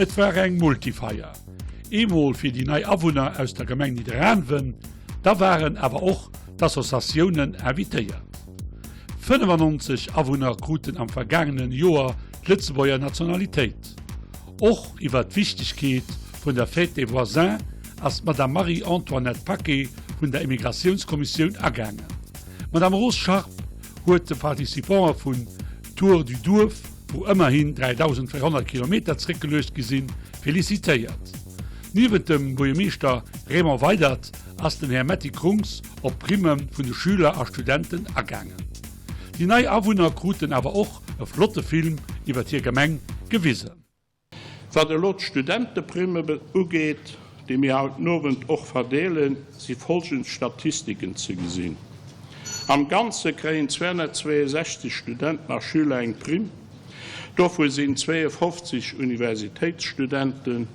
Et war eng Multifeier. Eemol fir déi nei Awunner aus der Gemeng Nidderaanwen, da waren awer och d'Associatiounen invitéiert. 95 Awunner kruten am vergaangenen Joer d'Lëtzebuerger Nationalitéit. Och iwwer d'Wichtegkeet vun der Fête des voisins ass d'Madame Marie-Antoinette Paquet vun der Immigratiounskommissioun agaangen. D'Madame Rose Scharp huet de Participante vun Tour du Duerf, wou ëmmerhin 3.400 Kilometer zréckgeluecht gi sinn, felicitéiert. Niewent dem Buergermeeschter Raymond Weydert ass den Här Metty Krunks op d'Primme vun de Schüler a Studenten agaangen. Déi nei Awunner kruten awer och e flotte Film iwwer hir Gemeng gewisen. Wat elo d'Studenteprimme ugeet, déi mir haut den Owend och verdeelen, si folgend Statistiken ze gesinn, Am Ganze kréien 262 Studenten a Schüler eng Primm, dovu sinn 52 Universitéitsstudenten,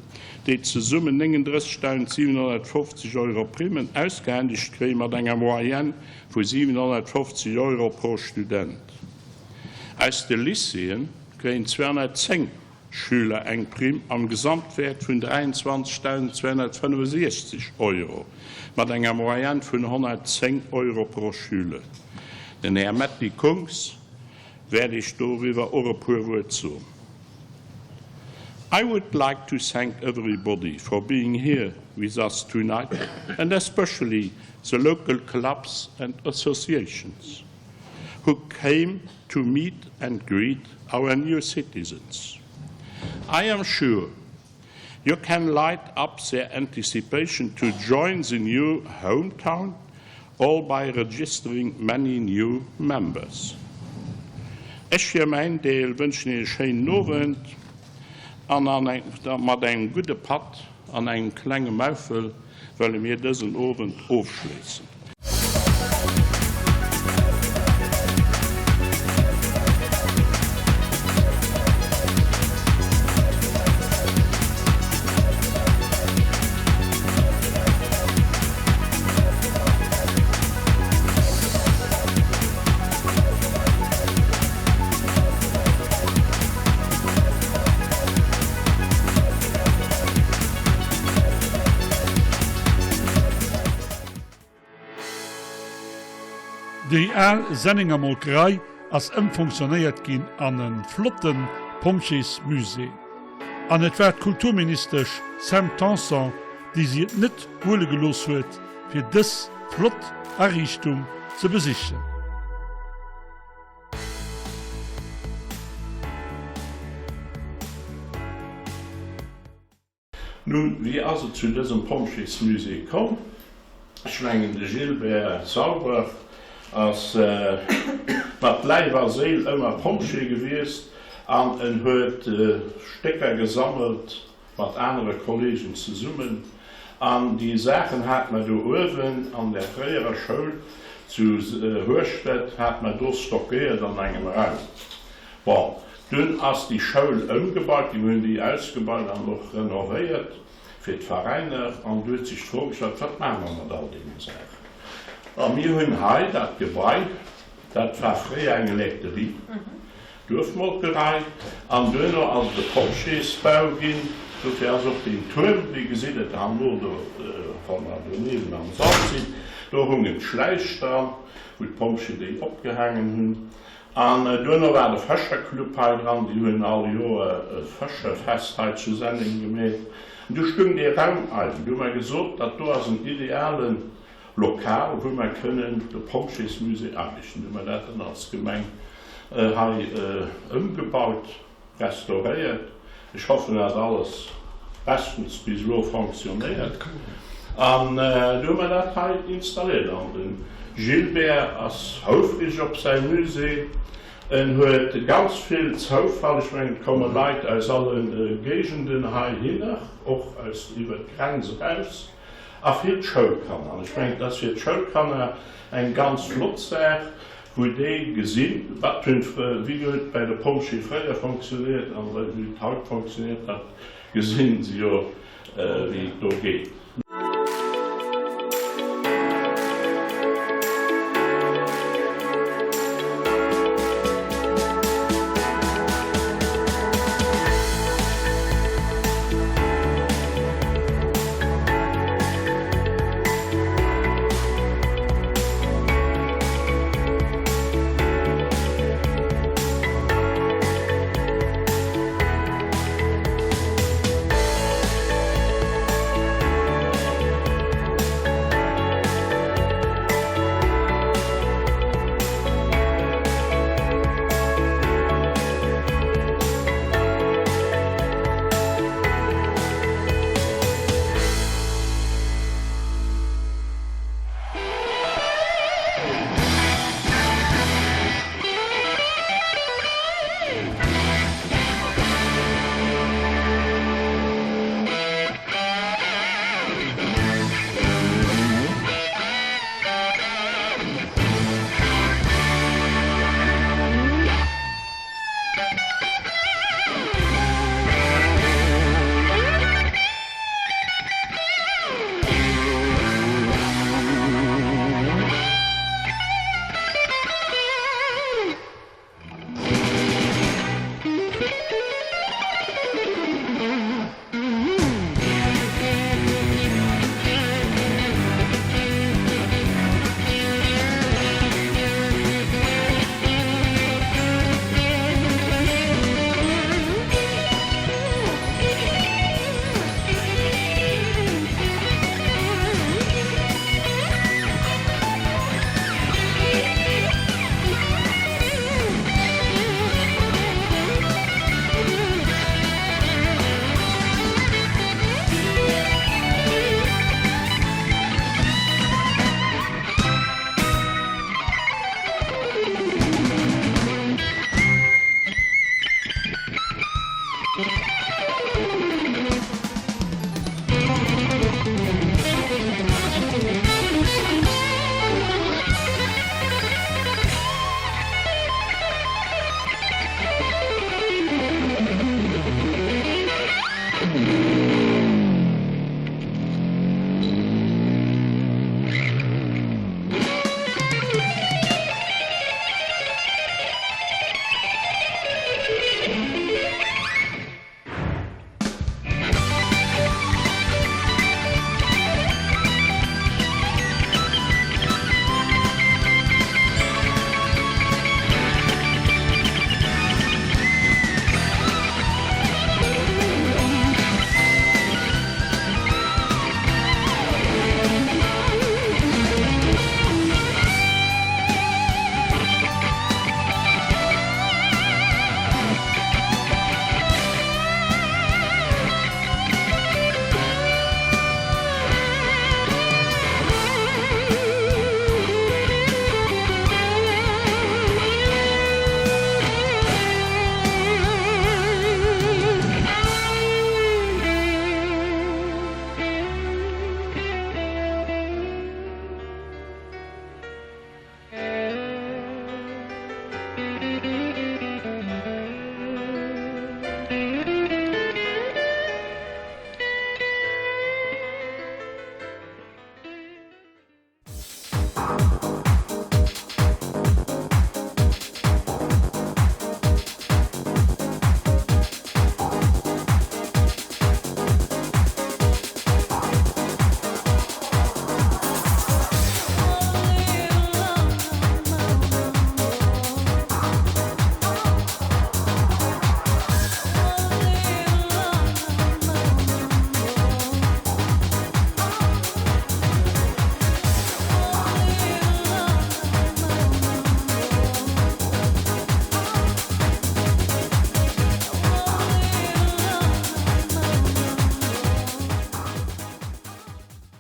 déi zesummen 39.750 Euro Primmen ausgehändegt kréien, mat enger Moyenne vu 750 Euro pro Student. Aus de Lycéeë kréien 210 Schüler eng Primm am Gesamtwäert vun 23.265 Euro, mat enger Moyenne vun 110 Euro pro Schüler. Den Här Metty Kungs wäert Iech doriwwer och e puer Wuert soen. I would like to thank everybody for being here with us tonight and especially the local clubs and associations who came to meet and greet our new citizens. I am sure you can light up their anticipation to join the new hometown all by registering many new members. Ech fir mäin Deel wënschen Iech e schéinen Owend an mat engem gudde Patt an engem klenge Maufel wëlle mir dësen Owend ofschléissen. Déi al Sennenger Molkerei ass ëmfonctionnéiert ginn an e flotte Pompjeesmusée. An et war d'Kulturministesch Sam Tanson, déi si et net huele gelooss huet, fir dës flott Ariichtung ze besichen. Nun, wéi ass et zu dësem Pompjeesmusée komm? Ech mengen, de Gilbert Sauber ass mat Läif a Séil ëmmer Pompjee gewiescht an en huet Stécker gesammelt mat anere Kollegen zesummen. An déi Saachen hat mer do uewen an der fréierer Schoul zu Hueschtert hat mer do stockéiert an engem Raum. Bon, dunn ass déi Schoul ëmgebaut ginn, mir hunn déi ausgebaut an och renovéiert fir d'Veräiner an du huet sech d'Fro gestallt, wat maache mer mat all deene Saachen? A mir hunn hei dat Gebai, dat war fréier eng Laiterie, Duerfmolkerei, an duerno ass et e Pompjeesbau ginn, dofir ass och deen Tuerm, dee gesitt et herno do, wa mer doniewent am Sall sinn, do hungen d'Schläich dran, wou d'Pompjee déi opgehaangen hunn. An duerno war de Fëscherclub hei dran, déi hunn all Joer e Fëscherfest hei zu Senneng gemeet. An du stung dee Raum eidel. Du hu mer gesot, dat do ass en ideale Lokal, wou mer kënnen de Pompjeesmusée ariichten. Du hu mer dat dann als Gemeng hei ëmgebaut. Restauréiert. Ech hoffen dat alles bestens bis elo fonctionnéiert. An du hu mer dat hei installéiert. An de Gilbert ass houfreg op säi Musée. En huet ganz vill Zoufall. Ech mengen et komme Leit aus alle Géigenden heihinner, och aus iwwer d'Grenz eraus. A vill d'Schoulkanner. An ech mengen et ass fir d'Schoulkanner eng ganz flott Saach, wou déi gesinn, wat hunn, wéi huet bei de Pompjeeë fréier fonctionnéiert an wéi et haut fonctionnéiert, dat gesinn se jo, wéi et do geet.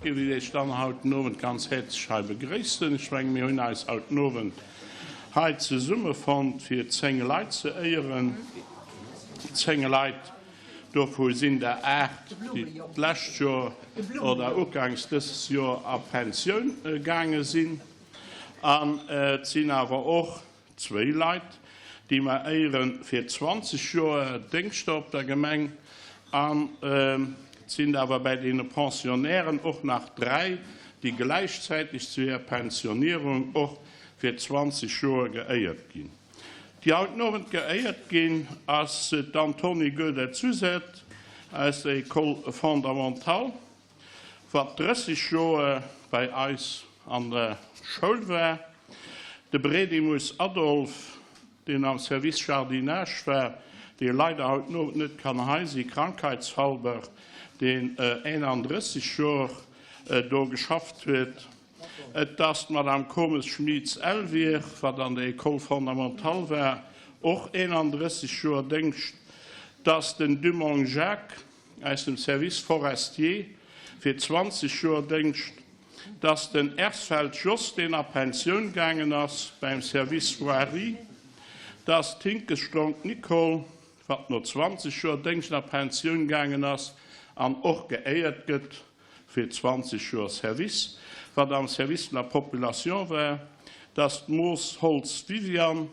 Ech wéll Iech dann haut den Owend ganz häerzlech hei begréissen. Ech mengen, mir hunn eis haut den Owend hei zesummefonnt, fir 10 Leit ze éieren. 10 Leit, dovu sinn der 8, déi d'lescht Joer oder uganks dëses Joer a Pensioun gaange sinn. An et sinn awer och zwéi Leit, déi mer éiere fir 20 Joer Déngschter op der Gemeng. An et sinn awer bäi deene Pensionnairen och nach dräi, déi gläichzäiteg zu hirer Pensionierung och fir 20 Joer geéiert ginn. Déi haut den Owend geéiert ginn, ass d'Antonie Goedert-Suzette aus der École fondamentale. wat 30 Joer bei eis an der Schoul war, de Bredimus Adolphe, deen am Service Jardinage war, dee leider haut den Owend net kann hei si krankheitshalber, deen 31 Joer do geschafft huet. Et ass d'Madame Comes-Schmieds Elvire, wat an der École fondamentale war, och 31 Joer Déngscht. Et ass den Dumong Jacques, aus dem Service forestier fir 20 Joer Déngscht, dass den Ersfeld Jos, deen a Pensioun gaangen ass beim Service voirie, dass d'Hinkes-Stronk Nicole, wat no 20 Joer Déngscht a Pensioun gaangen ass an och geéiert gëtt fir 20 Joer Service, wat am Service de la population war, dass d'Moos-Holtz Viviane,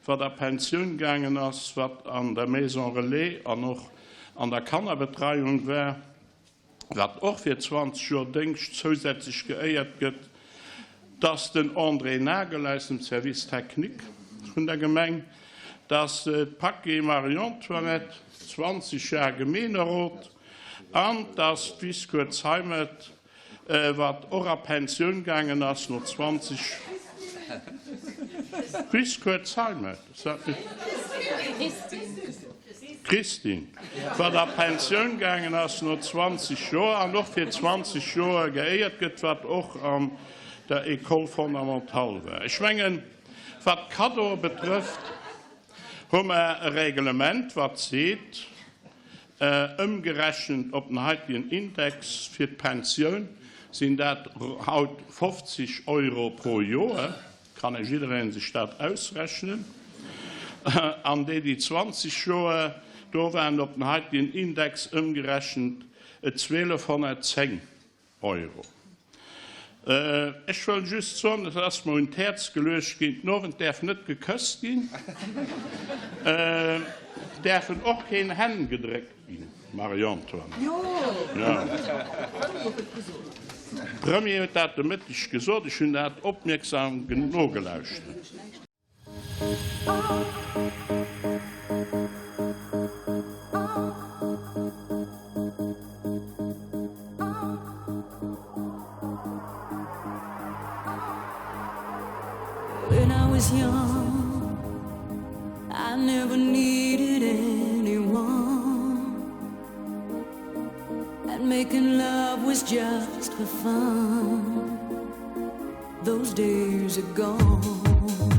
wat a Pensioun gaangen ass, wat an der Maison Relais an och an der Kannerbetreiung war, wat och fir 20 Joer Déngscht zousätzlech geéiert gëtt, dass den André Nagel aus dem Service technique vun der Gemeng, Dass d'Paquet Marie-Antoinette, 20 Jar Gemeenerot, an dass d'Wiskuer Zeimet, wat och a Pensioun gaangen ass no 20 Wiskuer Zeimet, ass dat net? Christine, wat a Pensioun gaangen ass no 20 Joer an och fir 20 Joer geéiert gëtt, wat och an der École fondamentale war. Ech mengen, Wat d'Kaddoe betrëfft, hu mer e Reglement, wat seet, ëmgerechent op den heitegen Index fir d'Pensioun sinn dat haut 50 Euro pro Joer, kann e jidderee sech dat ausrechnen, an déi, déi 20 Joer do waren, op den heitegen Index ëmgerechent 1210. Euro. Ech wëll just soen, et ass mer un d'Häerz geluecht ginn, den Owend däerf net gekësst ginn, et däerfen och keen Hänn gedréckt ginn, Marie-Antoinette. Jo. Premier huet dat de Mëtteg gesot, ech hunn dat opmierksam nogelauschtert. When I was young, I never needed anyone. And making love was just for fun. Those days are gone.